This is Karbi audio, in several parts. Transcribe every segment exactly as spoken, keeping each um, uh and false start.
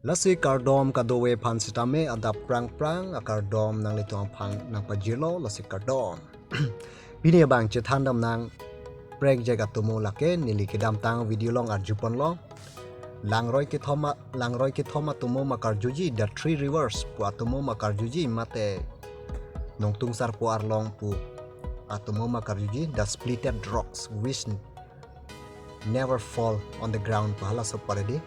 Lasi kardom kadokave aphan sitame, adap prang prang akardom nanglitum aphan nangpajirlo, lasi kardom. Pini abang chethan damnang prekjak atomo lake, neli kedamtang video along arjuponlo. Langroi kethom a-, langroi kethom atomo ma karjuji, the three rivers pu atomo ma karjuji, mate Nongtung Sarpo Arlong pu atomo ma karjuji, the splitted rocks which never fall on the ground pu halaso paredi.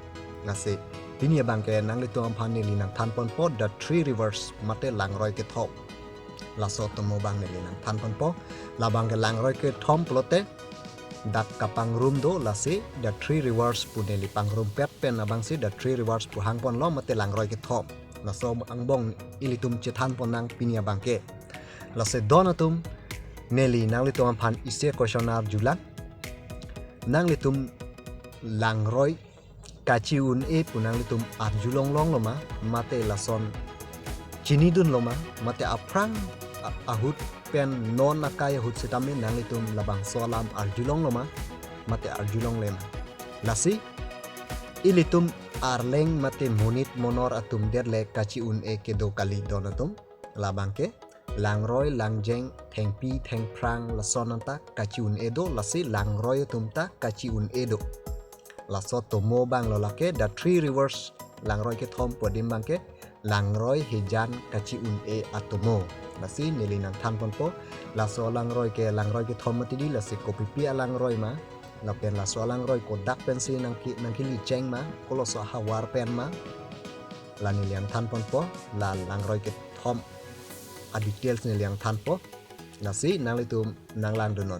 Lasi pini abang ke nanglitum aphan neli nangthanponpo the three rivers mate langroi kethom. Laso atomo abang neli nangthanponpo. Labang ke langroi kethom pulote dak kapangrum do, lasi the three rivers pu neli pangrumpet pen abangsi the three rivers pu hangponlo, mate langroi kethom. Laso angbong ilitum chethanponnang pini abang ke. Lasi don atum, neli nanglitum aphan isi question arjulang. Nanglitum langroi kachi-un-e pu nanglitum arjulong longlo ma, mate lason chinidunlo ma, mate aphrang a-, ahut pen non akai ahut sitame nanglitum labangso alam arjulonglo ma, mate arjulongle ma. Lasi ilitum arleng mate monit monor atum det le kachi-un-e kedo kali don atum. Labang ke langroi, langjeng, thengpi, thengphrang, lason anta kachi-un-e do, lasi langroi atum ta kachi-un-e do. Laso atomo abang lo lake, the three rivers, langroi kethom pu adim abang ke, langroi hejan kachi-un-e atomo. Lasi neli nangthanponpo, laso langroi ke langroi kethom mati di, lasi kopipi alangroi ma, lapen laso alangroi kodak pensi nangke-, nangkeli cheng ma, koloso ahavar pen ma, la neli nangthanponpo, la langroi kethom adetails neli nangthanpo. Lasi nanglitum nanglangdunnon.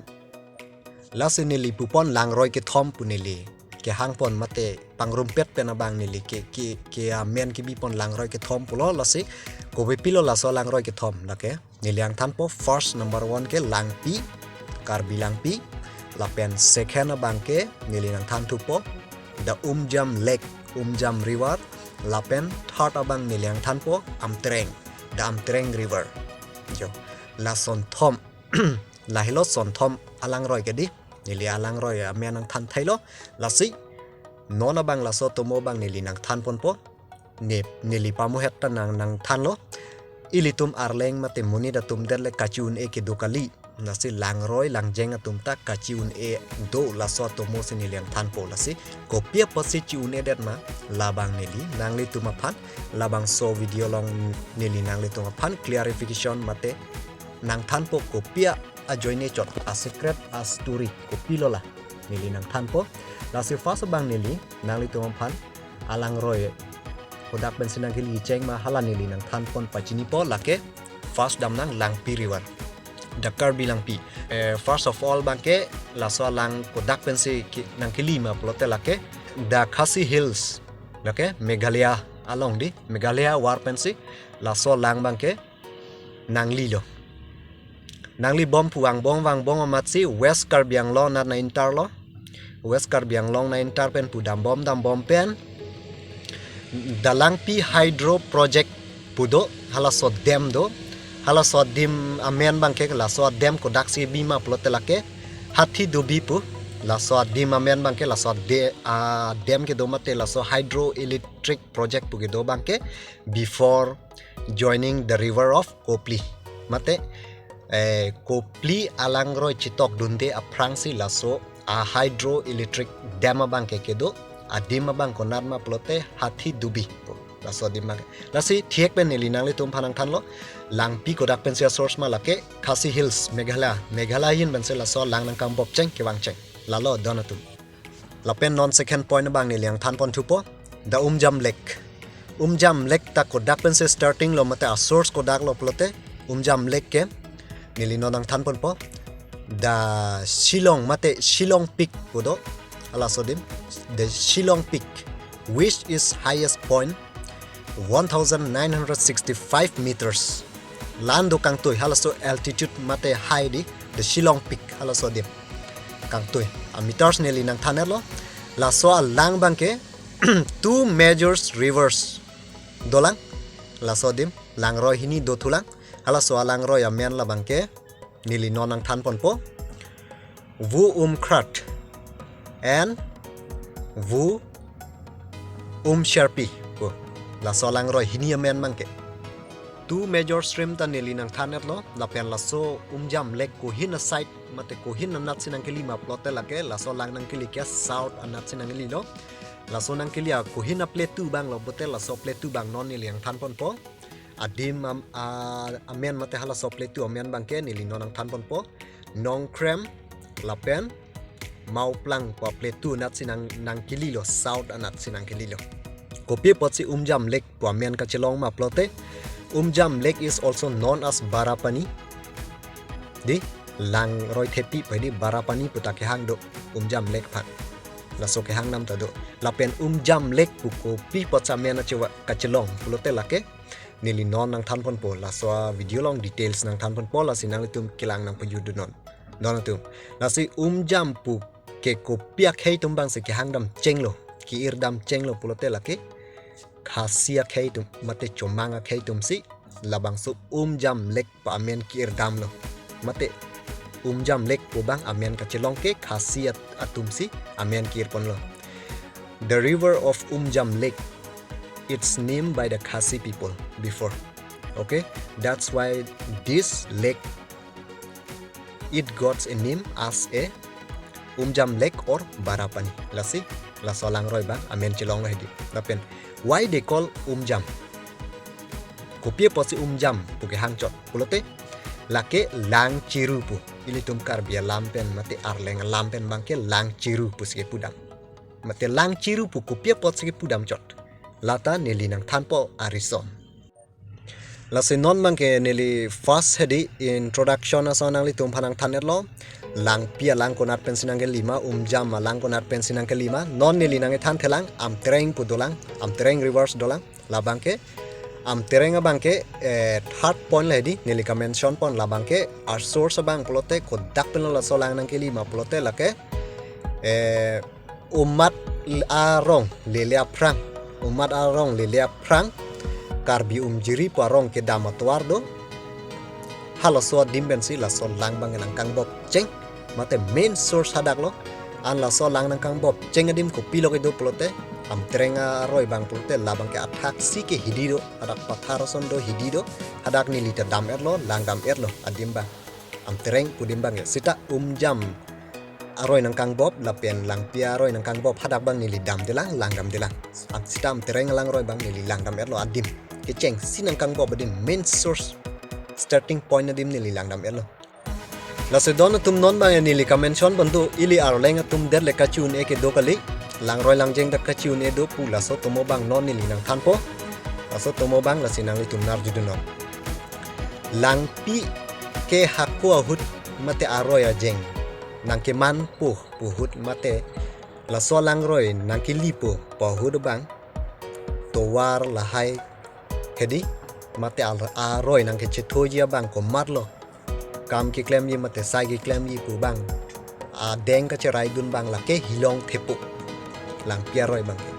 Lasi neli pupon langroi kethom pu neli kehangpon mate pangrumpet pen abang neli ke, ke, ke amen kebipon langroi kethom pulo. Lasi kopipilo laso langroi kethom lake. Neli nangthanpo, first number one ke Langpi, Karbi Langpi. Lapen second abang ke neli nangthanthupo the Umjam Lake, Umjam River. Lapen third abang neli nangthanpo Amtreng, the Amtreng River. Jo, la sonthom, lahelo sonthom alangroi ke di. Neli alangroi amen nangthanthailo. Lasi non abang laso atomo abang neli nangthanponpo. Ne, neli pamuhet ta nang, nangthanlo. Ilitum arleng mate monit atum det le kachi-un-e kedo kali. Lasi langroi langjeng atum ta kachi-un-e do, laso atomo si neli nangthanpo. Lasi kopi apotsi chi-un-edet ma, labang neli nanglitum aphan labangso video along neli nanglitum aphan clarification mate nangthanpo, kopi ajoine chot, a secret a story kopilo la neli nangthanpo. Lasi first abang neli nanglitum aphan alangroi kodak pensi nangkeli cheng ma, hala neli nangthanpon pachinipo. Lake first damnang Langpi River, the Karbi Langpi. Eh, first of all abang ke laso alang kodak pensi ki-, nangkeli ma pulote lake the Khasi Hills, lake Meghalaya along di, Meghalaya avar pensi laso alang abang ke nanglilo. Nanglibom pu vangbom vangbom amatsi West Karbi Anglong anat na-enter lo. West Karbi Anglong na-enter pen pu dambom dambom pen the Langpi Hydro Project pu do, halaso dam do. Halaso dam amen abang ke, laso dam kodaksi bi ma pulote lake Hathi Dubi pu. Laso dam amen abang ke, laso de-, a, dam kedo mate laso hydroelectric project pu kedo abang ke before joining the river of Kopili. Mate, eh, Kopili alangroi chitokdunde aphrangsi laso a hydroelectric dam abang ke kedo, a dam abang konat ma pulote Hathi Dubi. Laso dam abang ke. Lasi thik pen neli nanglitum aphan nangthanlo, Langpi kodak pensi a source ma lake Khasi Hills, Meghalaya. Meghalaya ahin pensi laso alang nangkambop cheng kevang cheng. Lalo don atum. Lapen non second point abang neli nangthanponthupo, the Umjam Lake. Umjam Lake ta kodak pensi starting lo mate a source kodak lo pulote Umjam Lake ke neli non nangthanponpo the Shillong mate Shillong Peak pu do, halaso adim, the Shillong Peak, which is highest point one thousand nine hundred sixty-five meters. La-an do kangtui, halaso altitude mate high di, the Shillong Peak, halaso adim. Kangtui, a meters neli nangthan-etlo. Laso alang abang ke two major rivers dolang. Laso adim, langroi hini dothulang. Halaso alangroi amen labang ke neli non nangthanponpo, Vu Umkrat and Vu Umsherpi. Ko. Laso alangroi hini amen abangke. Two major stream ta neli nangthan-etlo, lapen laso Umjam Lake kohin a-side mate kohin anatsi nangkeli ma pulote lake laso lang nangkeli ke south anatsi nangkelilo. Laso nangkeli a kohin a-plateau abanglo, pulote laso plateau abang non neli nangthanponpo. Adim am-, a, amen mate halaso plateau amen abangke neli non nangthanponpo. Nongkrem lapen Mawplang pu a-plateau anatsi nang, nangkelilo, south anatsi nangkelilo. Kopi apotsi Umjam Lake pu amen kachelong ma pulote, Umjam Lake is also known as Barapani. Dei, langroi thepi pu hedi, Barapani pu ta kehang do Umjam Lake aphan. Laso kehang nam ta do. Lapen Umjam Lake pu kopi apotsi amen achewa kachelong pulote lake neli non nangthanponpo, laso a-video along details nangthanponpo, lasi nanglitum kelang nangpajutdun non. Don atum. Lasi Umjam pu ke kopi akhei atum abangsi kehang damchenglo, ke-ir damchenglo pulote lake Khasi akhei atum mate Chomang akhei atumsi labangso Umjam Lake pu amen ke-ir damlo. Mate Umjam Lake pu abang amen kachelong ke Khasi at-, atumsi amen ke-irponlo. The river of Umjam Lake, it's named by the Khasi people before. Okay, that's why this lake, it got a name as a Umjam Lake or Barapani. Lasi, laso alangroi abang amen chelonglo hedi. Lapen, why they call Umjam? Kopi apotsi Umjam pu kehang chot pulote, lake lang chiru pu. Ilitum Karbi alam pen mate Arleng alam pen abangke lang chiru pusi kepudam. Mate lang chiru pu kopi apotsi kepudam chot, lata neli nangthanpo arison. Lasi non abangke neli first hedi introduction ason nanglitum aphan nangthan-etlo. Langpi alang konat pensi nangkeli ma, Umjam alang konat pensi nangkeli ma. Non neli nangkethanthelang, Amtreng pu dolang, Amtreng rivers dolang. Labangke Amtreng abangke, eh, third point lo hedi, neli ka-mention pon, labangke a-source abang pulote kodak penlo laso lang nangkeli ma pulote lake, eh, Umat arong lele aphrang, Umat arong lele aphrang, Karbi Umjiri pu arong kedam atovar do. Halaso adim pensi laso lang abang nangkangbop cheng, mate main source hadaklo. An laso lang nangkangbop cheng adim kopilo kedo pulote, Amtreng aroi abang pulote labangke athaksi ke hidi do, hadak pathar ason do, hidi do, hadak neli ta dam-etlo, lang dam-etlo adim abang. Amtreng pu adim abang ya. Seta Umjam aroi nangkangbop lapen Langpi aroi nangkangbop hadak abang neli damdelang, lang damdelang. Am-, seta Amtreng alangroi abang neli lang dam-etlo adim. Kechengsi nangkangbop adim, main source, starting point adim neli lang dam-etlo. Lasi don atum, non abang neli ka-mention pon do, ili Arleng atum det le kachi-un-e kedo kali, langroi langjeng ta kachi-un-e do pu laso atomo abang non neli nangthanpo. Laso atomo abang lasi nanglitum nar judun non. Langpi ke hako ahut mate aroi ajeng nangkemanpo pu ahut mate laso alangroi nangkelipo pu ahut abang, tovar lahai hedi mate al-, aroi nangkechethoji abang komatlo, kam keklemji mate sai keklemji pu abang, adeng kacheraidun abang lake Hilong Thepo, Langpi aroi abangke.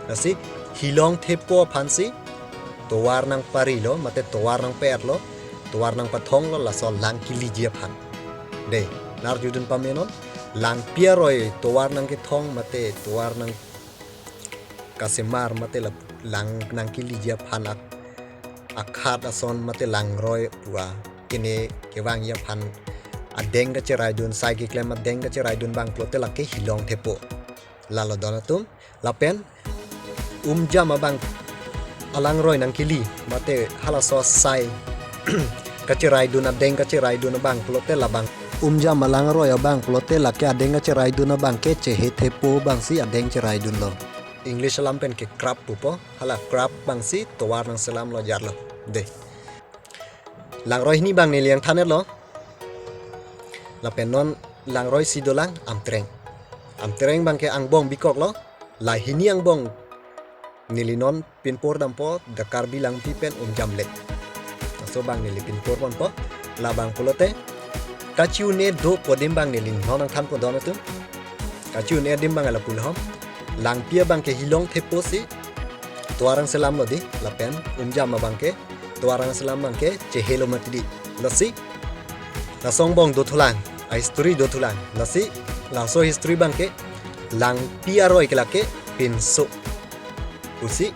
Lasi Hilong Thepo aphansi tovar nangparilo mate tovar nangpe-etlo, tovar nangpathonglo laso lang keliji aphan. Dei, nar judun pame non, Langpi aroi tovar nangkethong mate tovar nangkasemar mate la lang nangkeliji aphan ak-, akhat ason mate langroi pu a kene kevangji aphan adeng kacheraidun, sai keklem adeng kacheraidun abang pulote lake Hilong Thepo. Lalo don atum, lapen Umjam abang alangroi nangkeli mate halaso sai kacheraidun, adeng kacheraidun abang pulote labang. Umjam alangroi abang pulote lake adeng kacheraidun abangke Chehe Thepo abangsi adeng cheraidunlo. English alam pen ke Crab pupo, hala Crab abangsi tovar nangselamlo jarlo. Dei. Langroi hini abang neli nangthan-etlo. Lapen non langroi isi dolang Amtreng. Amtreng abangke angbong bikoklo. La hini angbong neli non pinpor dampo, The Karbi Langpi pen Umjam Lake. Laso abang neli pinpor ponpo. Labang pulote kachi-un-e do pu adim abang neli non nangthanpo don atum. Kachi-un-e adim abang lapu lahom. Langpi abangke Hilong Thepo si tovar nangselamlo dei, lapen Umjam abangke tovar nangselam abangke Chehelo mati dei. Lasi laso angbong dothulang, a-history dothulang. Lasi laso history abangke Langpi aroi ke lake pinso pusi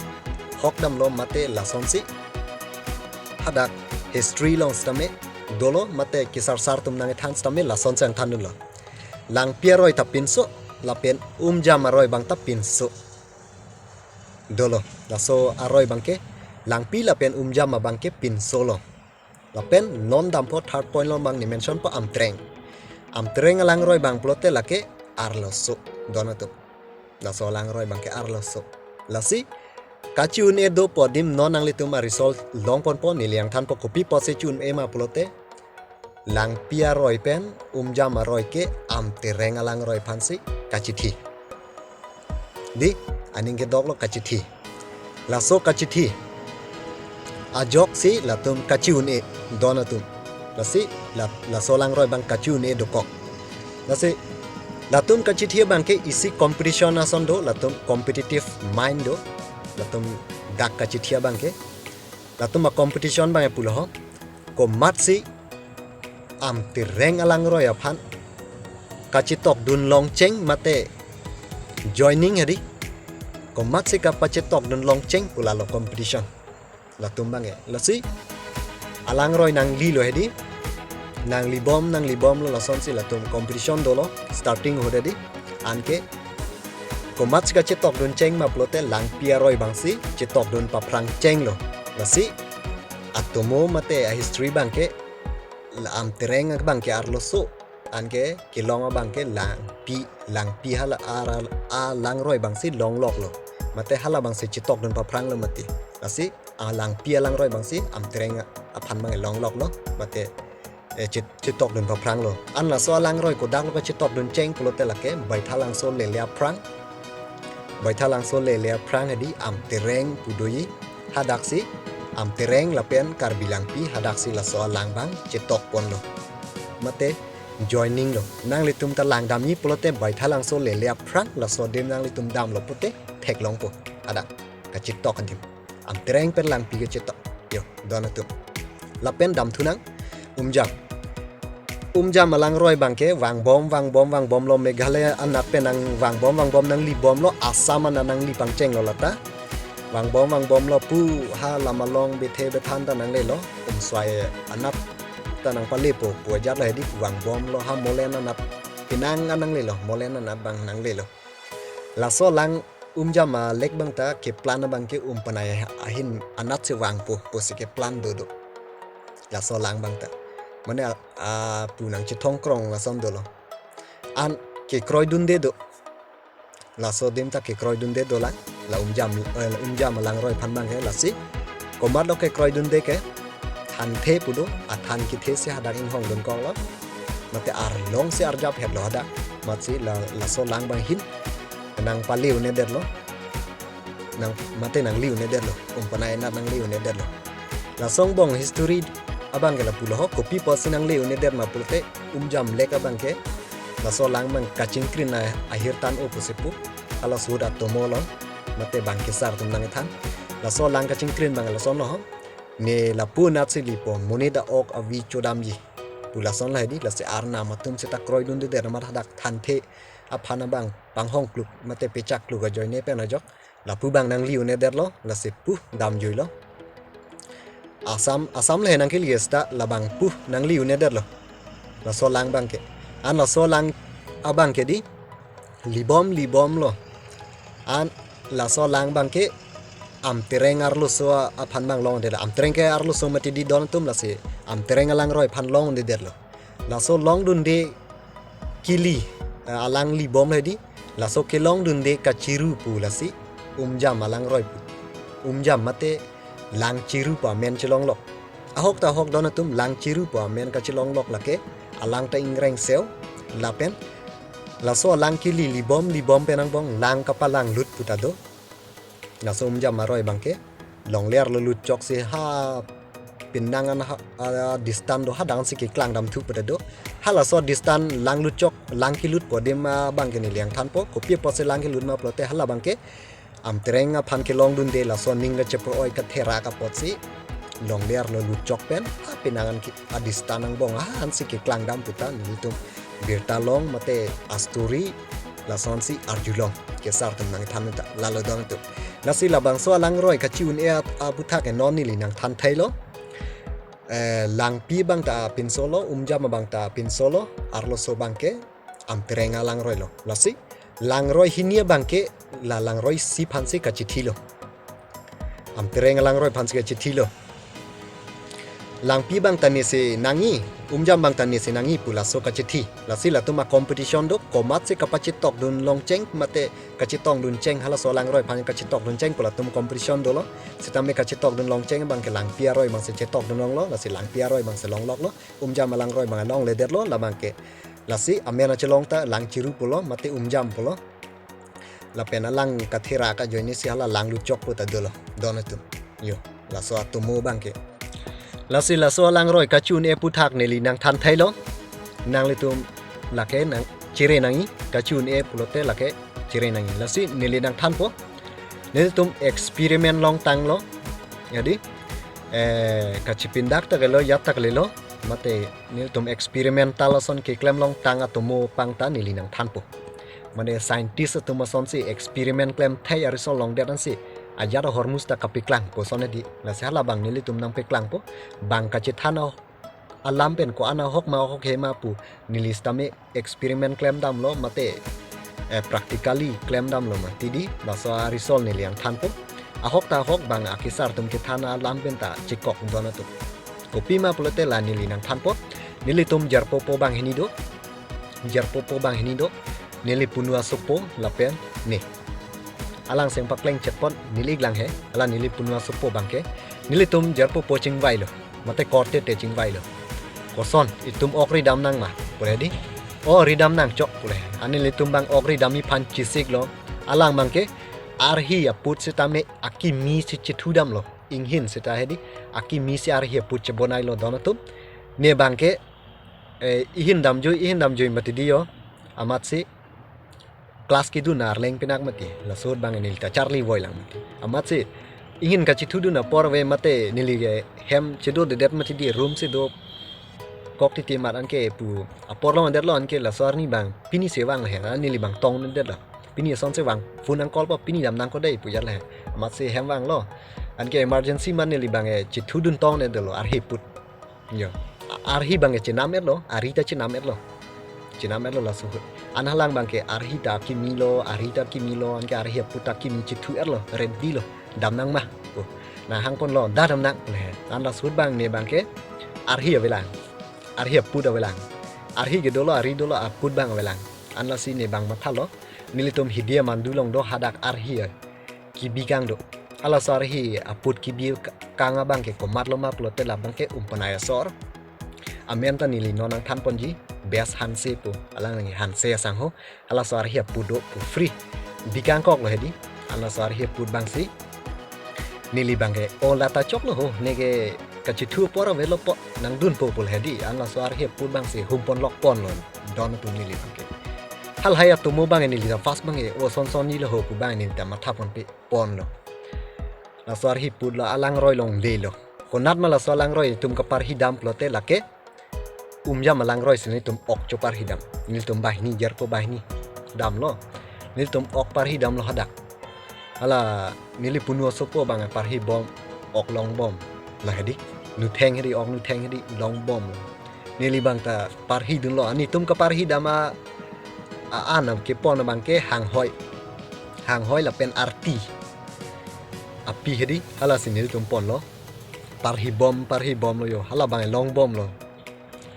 kok damlo mate lasonsi hadak history along sitame dolo mate kesarsar atum nangthan sitame lasonsi nangthandunlo. Langpi aroi ta pinso lapen Umjam aroi abang ta pinso. Dolo, laso aroi abangke Langpi lapen Umjam abangke pinsolo. Lapen non dampo third point along abang ne mentionpo Amtereng. Amtereng alangroi abang pulote lake arloso, don atum. Laso alangroi abangke arloso. Lasi kachi-un-e dopo adim non nanglitum a-result longponpo, neli nangthanpo kopi apotsi chi-un-e ma pulote Langpi aroi pen Umjam aroi ke Amtereng alangroi aphansi kachithi. Dei, aning kedoklo kachithi. Laso kachithi ajoksi latum kachi-un-e, don atum. Lasi la, laso alangroi abang kachi-un-e dokok. Lasi latum kachithi abangke isi competition ason do, latum competitive mind do, latum dak kachithi abangke. Latum a-competition abang pulo ho. Komatsi Amtereng alangroi aphan kachetokdun longcheng mate joining hedi. Komatsi kapachetokdun longcheng pu lalo competition. Latum abangke. Lasi alangroi nanglilo hedi. Nanglibom, nanglibomlo lasonsi latum competition dolo. Starting ahut hedi. Anke komatsi kachetokdun cheng ma pulote Langpi aroi abangsi chetokdun paphrang chenglo. Lasi atomo mate a-history abangke la Amtereng abangke arloso. Anke kelong abangke Langpi, Langpi hala ar, alangroi abangsi longloklo. Mate hala abangsi chetokdun paphranglo mati. Lasi a Langpi alangroi abangsi Amtereng aphan abang longloklo. Mate eh, chet-, chetokdun paphranglo. An laso alangroi kodaklo kachetokdun cheng pulote lake Baithalangso Lele aphrang. Baithalangso Lele aphrang hedi Amtereng pu doji, hadaksi Amtereng lapen Karbi Langpi hadaksi laso alang abang chetokponlo. Mate joining lo. Nanglitum ta langdamji pulote Baithalangso Lele aphrang laso adim nanglitum damlo pute theklongpo. Hadak kachetok adim. Amtereng pen Langpi kachetok. Yo, don atum. Lapen damthunang Umjam. Umjam alangroi abangke vangbom, vangbom, vangbomlo, Meghalaya anat pen nangvangbom, vangbom nanglibomlo, Assam anat nangli pangchenglo lata. Vangbom, vangbomlo pu ha lam along bethe bethan ta nanglelo. Umswai anat ta nangpalepo pu ajatlo hedi vangbomlo ha Molen anat penang an nanglelo, Molen anat abang nanglelo. Laso alang Umjam alek abang ta keplan abangke Umpanai ahin anatsi vangpo pusi keplan dodo. Laso alang abang ta. Mane a, a, pu nangchethong krong ason dolo. An kekroidunde do. Laso adim ta kekroidunde dolang. La Umjam, eh, la Umjam alangroi aphan abangke lasi. Komatlo kekroidunde ke. Thanthe pu do, athan kethesi hadak inghongdunkoklo. Mate arlongsi arjaphetlo hadak. Matsi la, laso alang abang ahin nangpale-un'edetlo. Nang, mate nangle-un'edetlo. Umpanai anat nangle-un'edetlo. Laso angbong history abangke lapulo ho, kopi apotsi nangle-un'edet ma pulote Umjam lek abangke laso alang abang kachingkrin a, ahirtan-o pusi pu. Halaso ahut atomolo. Mate bang kesar atum nangthan. Laso alang kachingkrin abang lasonlo ho. Ne lapu anatsi lipo, monit a-ok avi chodamji pu lasonlo hedi, lasi arnam atum seta kroidundedet amat hadak thanthe aphan abang panghong kluk mate pechak kluk ajoine pen ajok. Lapu abang nangle-un'edetlo, lasi pu damjuilo. Assam, Assam le nangkele seta labang pu nangle-un'edetlo. Laso alang abangke. An laso alang abangke di, libom, libomlo. An laso alang abangke Amtereng arloso aphan abang longdetlo. Amtereng ke arloso mati di don atum lasi Amtereng alangroi aphan longdedetlo. Laso longdunde kili, eh, alang libomlo hedi. Laso kelongdunde kachiru pu lasi Umjam alangroi pu. Umjam mate Langchiru pu amen chelonglok. Ahok ta ahok don atum Langchiru pu amen kachelonglok lake. Alang ta ingreng seo lapen laso alang kili libom, libom pen angbong lang kapalanglut pu ta do. Laso Umjam aroi abangke longle arlo lutchoksi ha penang an ha, a, distance do hadak ansi keklangdamthu pu ta do. Halaso distance lang lutchok, lang kelutpo adim abangke neli nangthanpo. Kopi apotsi lang kelut ma pulote hala abangke Amtereng aphan kelongdunde laso aning kachepo-oi katherak apotsi longle arlo lutchok pen ha penang an ke a-distance angbong ha ansi keklangdam pu ta nelitum birta along mate a-story Lasonsi arjulong, kesar atum nangthan ta, lalo don atum. Lasi labangso alangroi kachi-un-e at-, aputhak ke non neli nangthan theilo. Eh, langpi abang ta pinso lo, umjam abang ta pinso lo, arloso abang ke Amtereng alangroi lo. Lasi langroi hini abang ke la langroi isi aphansi kachithilo. Amtereng alangroi aphansi kachithilo. Langpi abang ta nesi nangji, umjam abang ta nesi nangji pu laso kachithi. Lasi latum a-competition do, komatsi kapachitokdun longcheng, mate kachitokdun cheng, halaso alangroi aphan kachitokdun cheng pu latum competition dolo. Sitame kachitokdun longcheng abang ke langpi aroi abangsi chitokdun longlo, lasi langpi aroi abangsi longloklo. Umjam alangroi abang longledetlo, labang ke. Lasi amen achelong ta lang chiru pulo, mate umjam pulo. Lapen alang kathera ajoinesi hala lang luchok pu ta dolo, don atum. Yo, laso atomo abang ke. Lasi laso alangroi kachi-un-e aputhak neli nangthan theilo. Nanglitum lake nang chere nangji, kachi-un-e pulote lake chere nangji. Lasi neli nangthanpo. Nelitum experiment longtanglo. Jadi, eh, kachipindak ta kelo, ajat ta kalilo. Mate nelitum experimental ason keklem longtang atomo abang ta neli nangthanpo. Mane scientist atum asonsi experiment klemthai arisol longdet ansi ajat ahormus ta kapeklang puson hedi. Lasi halabang nelitum nangpeklangpo. Bang kachethan a-, alam pen ko-an ahok ma ahokhe ma pu neli sitame experiment klemdamlo mate, eh, practically klemdamlo mati di, laso arisol neli nangthanpo. Ahok ta ahok, bang akesar atum kethan alam pen ta chekok don atum. Kopima pulote la neli nangthanpo. Nelitum jarpopo banghini do. Jarpopo banghini do. Neli punu asopo lapen ne. Alangsi nangpakleng chetpon neli iklang he. Hala neli punu asopo abang ke. Nelitum jarpopo chingvailo. Mate korte te chingvailo. Koson, itum ok ridam nang ma, pule di. O, ridam nang chok, pule. Anke nelitum abang ok ridamji aphan chisiklo. Alang abang ke arhi aput sitame akimi si chithudamlo. Inghin sita hedi, akimi si arhi aput chebonailo don atum. Ne abang ke, eh, ihin damjui, ihin damjui mati di yo. Amatsi class kedun arleng pinak mati, laso ahut abang neli ta charli voilang mati. Amatsi inghin kachithudun apor ave mate neli ke hem chedodedet mati di, room si dokok titi amat anke pu apor longdetlo, anke laso arni abang pinisi vanglo he, neli abang tongdetlo. Pini asonsi vang, phone nang call po, pini dam nang ko dei pu ajat le he. Amatsi hem vanglo. Anke emergency amat neli abang, eh, chithudun tongdetlo arhi aput. Yo. A-, arhi abang ke chenam-etlo, arhi ta chenam-etlo. Chenam-etlo laso ahut. An halang abang ke arhi ta kimilo, arhi ta kimilo, anke arhi aput ta kimi chithu-etlo, ready lo. Dam nang ma. Oh. Nang hangponlo, dah dam nang. Leh. An laso ahut abang ne abang ke arhi avelang. Arhi aput avelang. Arhi ke dolo, arhi dolo, aput abang avelang. An lasi ne abang mathalo. Nelitum hidi amandu along do hadak arhi, eh, kebi kang do. Halaso arhi aput kebi ka-, kang abang ke komatlo ma pulote labang ke Umpanai asor. Amen ta neli non nangthanponji, Best Hanse pu. Alang nangji Hanse asangho. Halaso arhi aput do pu free. Bikangkoklo hedi. Halaso arhi aput abangsi neli abang ke, o, la ta choklo ho, ne ke kachithu apor avelo po, nangdunpo pu hedi, an laso arhi aput abangsi humponlokponlo, don atum neli abang ke. Halahai atomo abang neli ta first abang ke, o, son sonji lo ho pu abang neli ta mathaponpe ponlo. Laso arhi aput lo alangroi longlelo. Konat ma laso alangroi atum kaparhi dam pulote lake Umjam alangroi si nelitum ok choparhi dam. Nelitum banghini, jarpo banghini damlo. Nelitum ok parhi damlo hadak. Hala neli punu asopo abang parhi bom, ok long bom. La hedi, nutheng hedi, ok nutheng hedi, long bom. Neli abang ta parhi dunlo. Nelitum kaparhi dam a, a-an kepon abang ke hanghoi. Hanghoi lapen arti. Api hedi, hala si nelitum ponlo. Parhi bom, parhi bomlo yo. Hala abang long bomlo.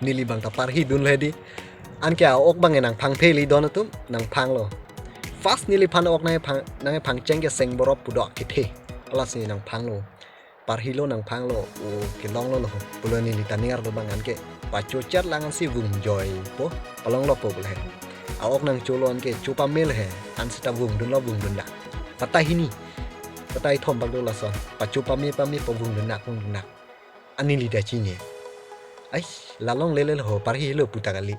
Neli abang ta parhi dunlo hedi. Anke a-ok abang nangphangpheli don atum, nangphanglo. First neliphan ok nangphang, nangphangcheng ke seng borop pu do kethe. Hala si nangphanglo. Parhilo nangphanglo, o kelonglo lo. Pulo neli ta ning arlo abang anke pachochat lang ansi vungjoipo, palonglopo pulo he. A-ok nangcholo anke chopamelo he. An seta vungdunlo, vungdun dak. Patai hini. Patai thom bak do lason. Pacho pame pame po, vungdun dak, vungdun dak. An neli ta chini. Ai, la longlelo ho, parhilo pu ta kali.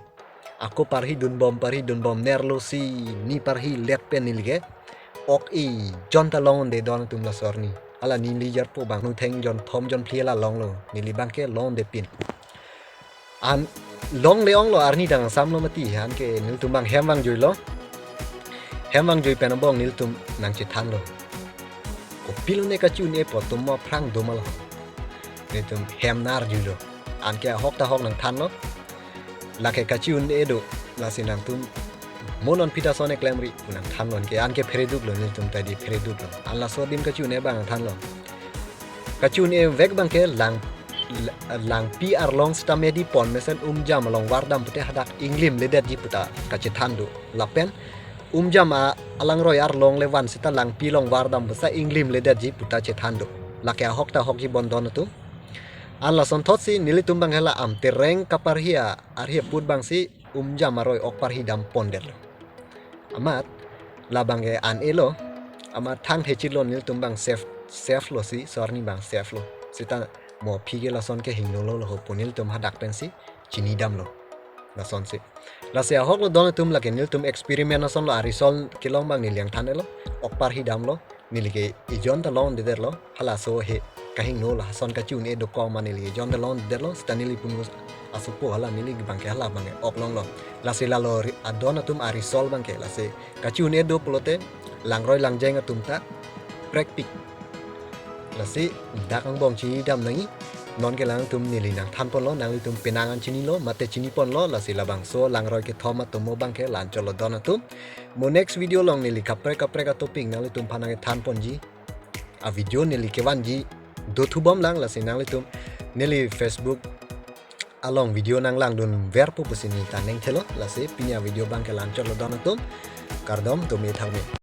Ako parhi dunbom, parhi dunbom nerlo si, ne parhi let pen neli ke ok ejon ta longde don atum laso arni. Hala neli jarpo abang nutheng jon thom jon phli la longlo. Neli abang ke longde pin. An longle onglo, arni dang samlo mati, anke nelitum abang hem vangjuilo. Hem vangjui pen angbong nelitum nangchethanlo. Kopilo ne kachi-un-e pu atum mo aphrang do ma lo. Nelitum hem nangjuilo. Anke ahok ta ahok nangthanlo. Lake kachi-un-e do. Lasi nangtum mo non pita son-e klemri pu nangthanlo. Anke, anke phereduklo, nelitum ta di phereduklo. An laso adim kachi-un-e abang nangthanlo. Kachi-un-e vek abangke lang, langpi arlong seta medi pon mesen umjam along vardam pute hadak inglim ledetji puta kachethan do. Lapen umjam a-, alangroi arlong le van seta langpi along vardam pusa inglim ledetji puta chethan do. Lake ahok ta ahokji bon don atum. An lasonthotsi nelitum abang hela am tereng kaparhi a-, arhi aput abangsi umjam aroi ok parhidam pondetlo. Amat labangke an-elo, amat thang thechitlo, nelitum abang safe, safe lo si, so arni abang safe lo. Seta mo aphi ke lason ke hingnolo lo ho pu nelitum hadak pensi chinidamlo. Lasonsi. Lasi ahoklo don atum, lake nelitum experiment asonlo, a-result kelong abang neli nangthan-elo, ok parhidamlo, neli ke ejon ta longdedetlo, halaso he kahingnolo, lason kachi-un-e dokok ma neli ejon ta longdedetlo, seta neli punu asopo hala neli abangke hala abangke ok longlo. Lasi lalo ri-, adon atum a-result abangke, lasi kachi-un-e do pulote langroi langjeng atum ta prekpik. Lasi dak angbong chinidam nangji. Nonke alangtum neli nangthan ponlo, nanglitum penang an chinilo, mate chini ponlo, lasi labangso langroi kethom atum mo abangke la-anchotlo don atum. Mo next video along neli kaprek kaprek a-topic nanglitum aphan nangkethan ponji. A-video neli kevanji dothu bomlang, lasi nanglitum neli Facebook along video nanglangdunverpo pusi neli ta ningthelo, lasi pini a-video abangke la-anchotlo don atum. Kardom, dome thakme.